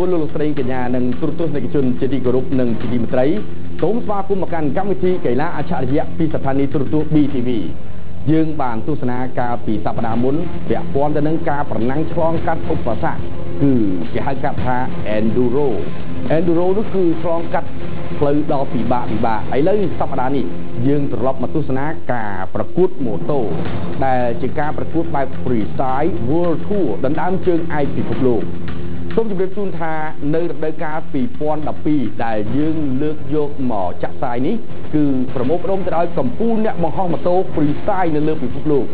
ួរលោកស្រីកញ្ញានិងទូរទស្សនិកជនជាទីគោរពនិងជាទីមេត្រីសូមស្វាគមន៍មកកាន់កម្មវិធីកីឡាអច្ឆរិយៈពីស្ថានីយ៍ទូរទស្សន៍ BTV យើងបានទស្សនាកាលពីសប្តាហ៍មុនពាក់ព័ន្ធទៅនឹងការប្រណាំងឆ្លងកាត់ឧបសគ្គគឺគេហៅកាត់ថា Enduro Enduro នោះគឺឆ្លងកាត់ផ្លូវដ៏ពិបាកពិបាកឥឡូវសប្តាហ៍នេះយើងត្រឡប់មកទស្សនាការប្រកួតម៉ូតូដែលជាការប្រកួតបែប Freestyle World Tour ដណ្ដើមជើងឯកពិភពលោកសូមជម្រាបជូនថានៅរដូវកាល2012ដែលយើងលើកយកមកចាក់ផ្សាយនេះគឺប្រមូលផ្ដុំទៅដោយកម្ពុជាអ្នកបង្ហោះម៉ូតូ Freestyle នៅលើពិភពលោក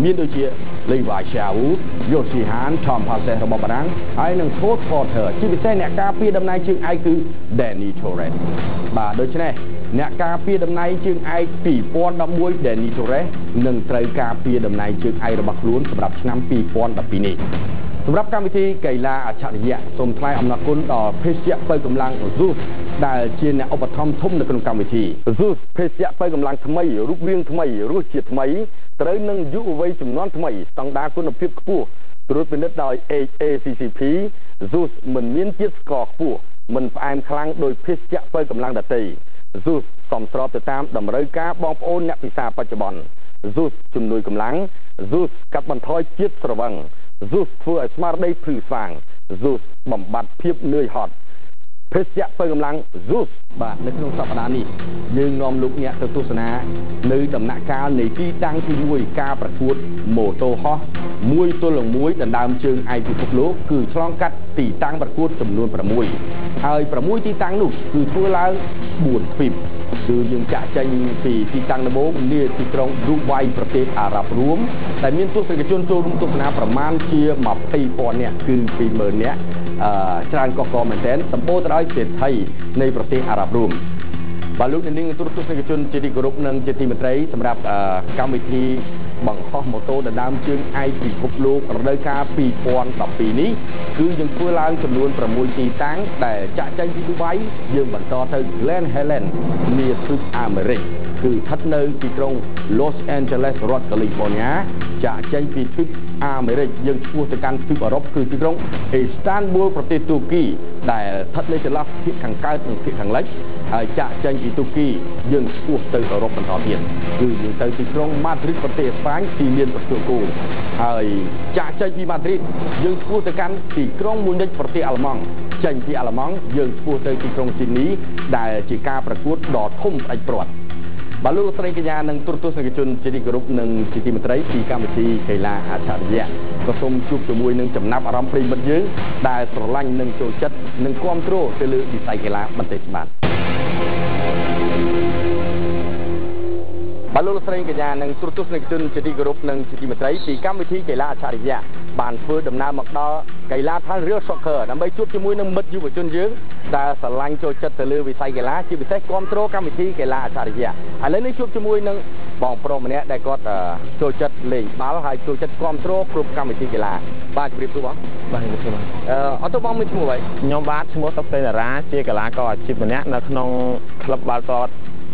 មានដូចជា Levi Sherwood, Yoshi Han, Tom Passes របស់បារាំងហើយនិង Todd Porter ជាពិសេសអ្នកការពារតំណែងជើងឯកគឺ Danny Torres បាទដូច្នេះអ្នកការពារតំណែងជើងឯក2011 Danny Torres នឹងត្រូវការពារតំណែងជើងឯករបស់ខ្លួនសម្រាប់ឆ្នាំ2012នេះសម្រាប់កម្មវិធីកីឡាអច្ឆរិយៈសូមថ្លែងអំណរគុណដល់ភេសជ្ជៈបើកម្លាំង Zeus ដែលជាអ្នកឧបត្ថម្ភធំនៅក្នុងកម្មវិធី Zeus ភេសជ្ជៈបើកម្លាំងថ្មីរូបរាងថ្មីរសជាតិថ្មីត្រូវនឹងយុវវ័យចំនួនថ្មីស្តង់ដារគុណភាពខ្ពស់ត្រួតពិនិត្យដោយ HACCP Zeus មិនមានជាតិស្ករខ្ពស់មិនផ្អែមខ្លាំងដោយភេសជ្ជៈបើកម្លាំងដទៃ Zeus សមស្របទៅតាមតម្រូវការបងប្អូនអ្នកពិសាបច្ចុប្បន្ន Zeus ជំនួយកម្លាំង Zeus កាត់បន្ថយជាតិស្រវឹង Zeus ធ្វើឲ្យស្មារតីភ្លឺស្វាង Zeus បំបត្តិភាពនឿយហត់ភេសជ្ជៈបើកម្លាំង Zeus បាទនៅក្នុងសប្តាហ៍នេះយើងនាំលោកអ្នកទៅទស្សនានៅដំណាក់កាលនៃទីតាំងទី1ការប្រកួតម៉ូតូហោះ1ទល់នឹង1ដណ្ដើមជើងឯកពិភពលោកគឺឆ្លងកាត់ទីតាំងប្រកួតចំនួន6ហើយ6ទីតាំងនោះគឺធ្វើឡើង4ទ្វីបគឺយើងចាក់ចេញពីទីតាំងដំបូងនាទីក្រុងឌូបៃប្រទេសអារ៉ាប់រួមដែលមានទស្សនិកជនចូលរួមទស្សនាប្រមាណជា20,000នាក់គឺ20,000នាក់អឺច្រើនកកកមែនទែនសម្បូរទៅដោយសេដ្ឋីនៃប្រទេសអារ៉ាប់រួមបាទលោកអ្នកនាងទូរទស្សនិកជនជាទីគោរពនិងជាទីមេត្រីសម្រាប់កម្មវិធីបង្ហោះម៉ូតូដណ្ដើមជើងឯកពិភពលោករដូវកាល2012នេះគឺយើងធ្វើឡើងចំនួន6ទីតាំងដែលចាក់ចេញពីឌូបៃយើងបន្តទៅ Glen Helen នាទ្វីបអាមេរិកគឺស្ថិតនៅទីក្រុង Los Angeles រដ្ឋ California ចាក់ចេញពីទ្វីបអាមេរិកយើងឆ្ពោះទៅកាន់ទ្វីបអឺរ៉ុបគឺទីក្រុង Istanbul ប្រទេសទូគីដែលស្ថិតនៅចន្លោះភាគខាងកើតនិងភាគខាងលិចហើយចាក់ចេញពីទូគីយើងឆ្ពោះទៅអឺរ៉ុបបន្តទៀតគឺយើងទៅទីក្រុង Madrid ប្រទេសអេស្ប៉ាញទីលានប្រទូគោហើយចាក់ចេញពី Madrid យើងឆ្ពោះទៅកាន់ទីក្រុងមួយនិចប្រទេសអាល្លឺម៉ង់ចេញពីអាល្លឺម៉ង់យើងឆ្ពោះទៅទីក្រុងស៊ីដនីដែលជាការប្រកួតដ៏ធំផ្ដាច់ព្រាត់បាទលោកស្រីកញ្ញានិងទូរទស្សនិកជនជាទីគោរពនិងជាទីមេត្រីពីកម្មវិធីកីឡាអច្ឆរិយៈក៏សូមជួបជាមួយនឹងចំណាប់អារម្មណ៍ប្រិយមិត្តយើងដែលស្រឡាញ់និងចូលចិត្តនិងគាំទ្រទៅលើវិស័យកីឡាបន្តិចបាទបាទលោកស្រីកញ្ញានិងទូរទស្សនិកជនជាទីគោរពនិងជាទីមេត្រីពីកម្មវិធីកីឡាអច្ឆរិយៈបានធ្វើដំណើរមកដល់កីឡាដ្ឋាន Real Soccer ដើម្បីជួបជាមួយនឹងមិត្តយុវជនយើងដែលស្រឡាញ់ចូលចិត្តទៅលើវិស័យកីឡាជាពិសេសគាំទ្រកម្មវិធីកីឡាអច្ឆរិយៈឥឡូវនេះជួបជាមួយនឹងបងប្រុសម្នាក់ដែលគាត់ចូលចិត្តលេងបាល់ហើយចូលចិត្តគាំទ្រគ្រប់កម្មវិធីកីឡាបាទជម្រាបសួរបងបាទជម្រាបសួរបងអត់ទៅបងមានឈ្មោះអ្វីខ្ញុំបាទឈ្មោះសុកសេនារាជាកីឡាករអាជីពម្នាក់នៅក្នុងក្លឹបបាល់ទាត់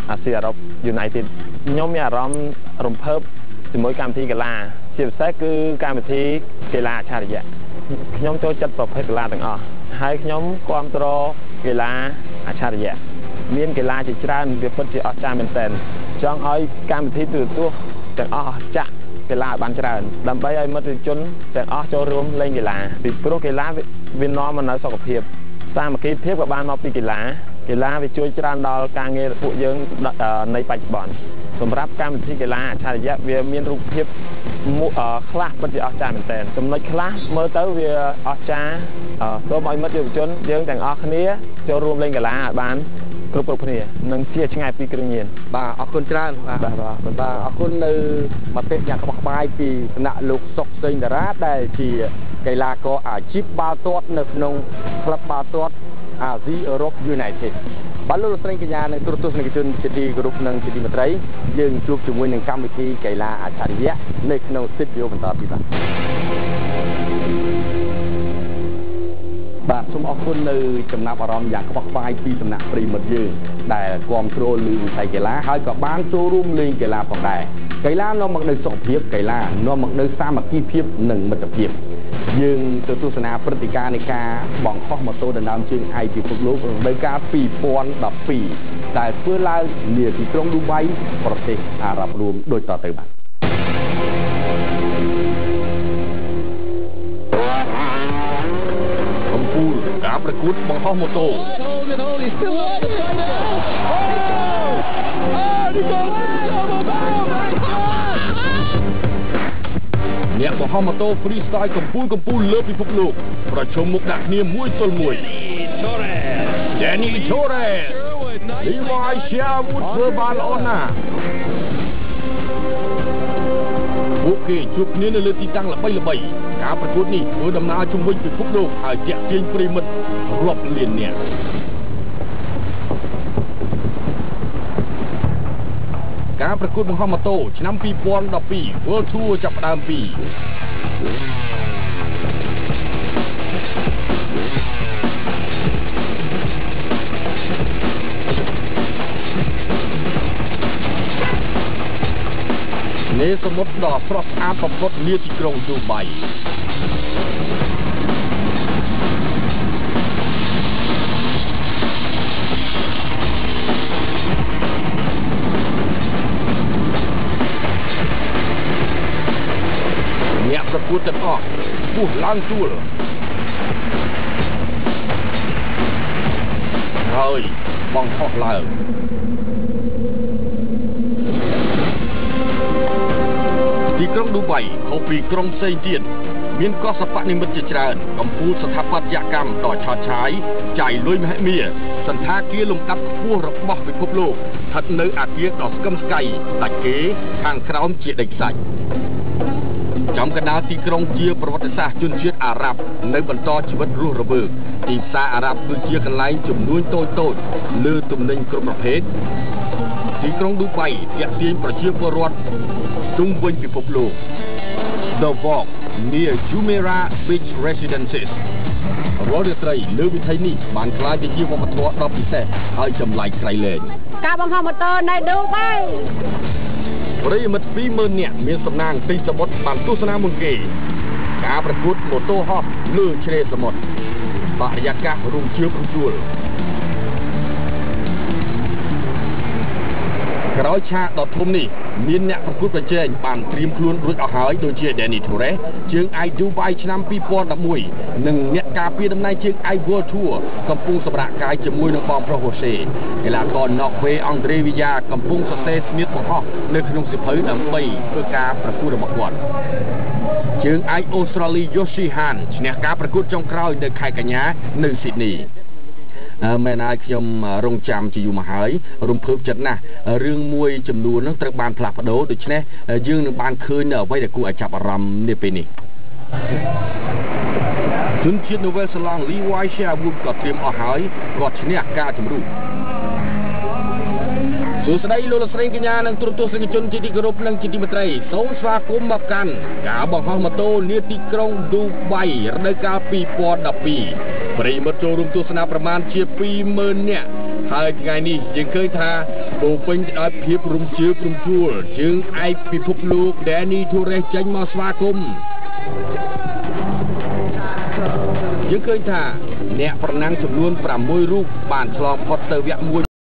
អាស៊ីអឺរ៉ុប United ខ្ញុំមានអារម្មណ៍រំភើបជាមួយកម្មវិធីកីឡាជាពិសេសគឺកម្មវិធីកីឡាអច្ឆរិយៈខ្ញុំចូលចិត្តប្រភេទកីឡាទាំងអស់ហើយខ្ញុំគាំទ្រកីឡាអច្ឆរិយៈមានកីឡាជាច្រើនវាពិតជាអស្ចារ្យមែនទែនចង់ឲ្យកម្មវិធីទូរទស្សន៍ទាំងអស់ចាក់កីឡាឲ្យបានច្រើនដើម្បីឲ្យមិត្តជនទាំងអស់ចូលរួមលេងកីឡាពីព្រោះកីឡាវានាំមកនូវសុខភាពសាមគ្គីភាពក៏បានមកពីកីឡាកីឡាវាជួយច្រើនដល់ការងារពួកយើងនៃបច្ចុប្បន្នសម្រាប់កម្មវិធីកីឡាអច្ឆរិយៈវាមានរូបភាពខ្លះពិតជាអស្ចារ្យមែនទែនចំណុចខ្លះមើលទៅវាអស្ចារ្យសូមឲ្យមិត្តយុវជនយើងទាំងអស់គ្នាចូលរួមលេងកីឡាឲ្យបានគ្រប់គ្រប់គ្នានិងជាឆ្ងាយពីគ្រឿងញៀនបាទអរគុណច្រើនបាទបាទអរគុណនៅមតិយ៉ាងក្បោះក្បាយពីសំណាក់លោកសុកសេងតារាដែលជាកីឡាករអាជីពបាល់ទាត់នៅក្នុងក្លឹបបាល់ទាត់អាស៊ីអឺរ៉ុប United បាទលោកស្រីកញ្ញានិងទូរទស្សនិកជនជាទីគោរពនិងជាទីមេត្រីយើងជួបជាមួយនឹងកម្មវិធីកីឡាអច្ឆរិយៈនៅក្នុងស្ទូឌីយោបន្តទៀតបាទបាទសូមអរគុណនៅចំណាប់អារម្មណ៍យ៉ាងក្បោះក្បាយពីសំណាក់ប្រិយមិត្តយើងដែលគាំទ្រលើវិស័យកីឡាហើយក៏បានចូលរួមលេងកីឡាផងដែរកីឡានាំមកនូវសុខភាពកីឡានាំមកនូវសាមគ្គីភាពនិងមិត្តភាព យើងទៅទស្សនាព្រឹត្តិការណ៍នៃការបង្ហោះម៉ូតូដណ្ដើមជើងឯកពិភពលោករដូវកាល2012ដែលធ្វើឡើងនាទីក្រុងឌូបៃប្រទេសអារ៉ាប់រួមដូចតទៅបាទកំពូលការប្រកួតបង្ហោះម៉ូតូអ្នកបង្ហោះម៉ូតូ freestyle កំពូលលើពិភពលោកប្រជុំមុខដាក់គ្នា1ទល់1 Danny Torres Levi Sherwood ធ្វើបានល្អណាស់ពួកគេជួបគ្នានៅលើទីតាំងល្បីៗការប្រកួតនេះធ្វើដំណើរជុំវិញពិភពលោកហើយទាក់ទាញប្រិយមិត្តរាប់លាននាក់ការប្រកួតបង្ហោះម៉ូតូឆ្នាំ2012 World Tour ចាប់ផ្ដើមពីនេសមុទ្រដ៏ស្រស់ស្អាតបំផុតនាទីក្រុងឌូបៃអ្នកប្រកួតទាំងអស់ពោះឡើងទួលហើយបង្ហោះឡើងទីក្រុងឌូបៃខុសពីក្រុងផ្សេងទៀតមានកោះសិប្បនិម្មិតជាច្រើនកំពូលស្ថាបត្យកម្មដ៏ឆើតឆាយចាយលុយមហិមាសន្តាគារលំដាប់ខ្ពស់របស់ពិភពលោកស្ថិតនៅអគារដ៏ស្កឹមស្កៃដាច់គេខាងក្រោមជាដីខ្សាច់ចំកណ្ដាលទីក្រុងជាប្រវត្តិសាស្ត្រជនជាតិអារ៉ាប់នៅបន្តជីវិតរស់រវើកទីផ្សារអារ៉ាប់គឺជាកន្លែងជំនួញតូចៗលើទំនិញគ្រប់ប្រភេទទីក្រុងឌូបៃទាក់ទាញប្រជាពលរដ្ឋជុំវិញពិភពលោក The Walk near Jumeirah Beach Residences រាល់រាត្រីលើវិថីនេះបានក្លាយទៅជាវប្បធម៌ដ៏ពិសេសហើយចម្លែកក្រៃលែងការបង្ហោះម៉ូតូនៅឌូបៃប្រិយមិត្ត 20,000 នាក់មានសំណាងទិញសមុទ្របានទស្សនាមុនគេការប្រកួតម៉ូតូហោះលើឆ្នេរសមុទ្របរិយាកាសរំជើបរំជួលក្រោយឆាកដ៏ធំនេះមានអ្នកប្រកួតប្រជែងបានត្រៀមខ្លួនរួចអស់ហើយដូចជា Danny Torres ជើងឯកឌូបៃឆ្នាំ2011និងអ្នកការពារតំណែងជើងឯក World Tour កំពុងសម្រាកកាយជាមួយនឹងបងប្រុស Jose កីឡាករ Norway Andre Villa កំពុងសរសេរស្នៀតបង្ហោះនៅក្នុងសៀវភៅដើម្បីធ្វើការប្រកួតរបស់គាត់ជើងឯកអូស្ត្រាលី Yoshi Han ឈ្នះការប្រកួតចុងក្រោយនៅខែកញ្ញានៅស៊ីដនីមែនហើយខ្ញុំរងចាំជាយូរមកហើយរំភើបចិត្តណាស់រឿងមួយចំនួននឹងត្រូវបានផ្លាស់ប្ដូរដូច្នេះយើងនឹងបានឃើញនៅអ្វីដែលគួរឲ្យចាប់អារម្មណ៍នាពេលនេះជនជាតិនូវែលសេឡង់ Levi Sherwood ក៏ត្រៀមអស់ហើយគាត់ឈ្នះការជំរុះសួស្តីលោកលោកស្រីកញ្ញានិងទូរទស្សនិកជនជាទីគោរពនិងជាទីមេត្រីសូមស្វាគមន៍មកកាន់ការបង្ហោះម៉ូតូនាទីក្រុងឌូបៃរដូវកាល2012ប្រិយមិត្តចូលរួមទស្សនាប្រមាណជា 20,000 នាក់ហើយថ្ងៃនេះយើងឃើញថាពោពេញទៅដោយភាពរំជើបរំជួលជើងឯកពិភពលោក Danny Torres ចេញមកស្វាគមន៍យើងឃើញថាអ្នកប្រណាំងចំនួន6រូបបានឆ្លងផុតទៅវគ្គ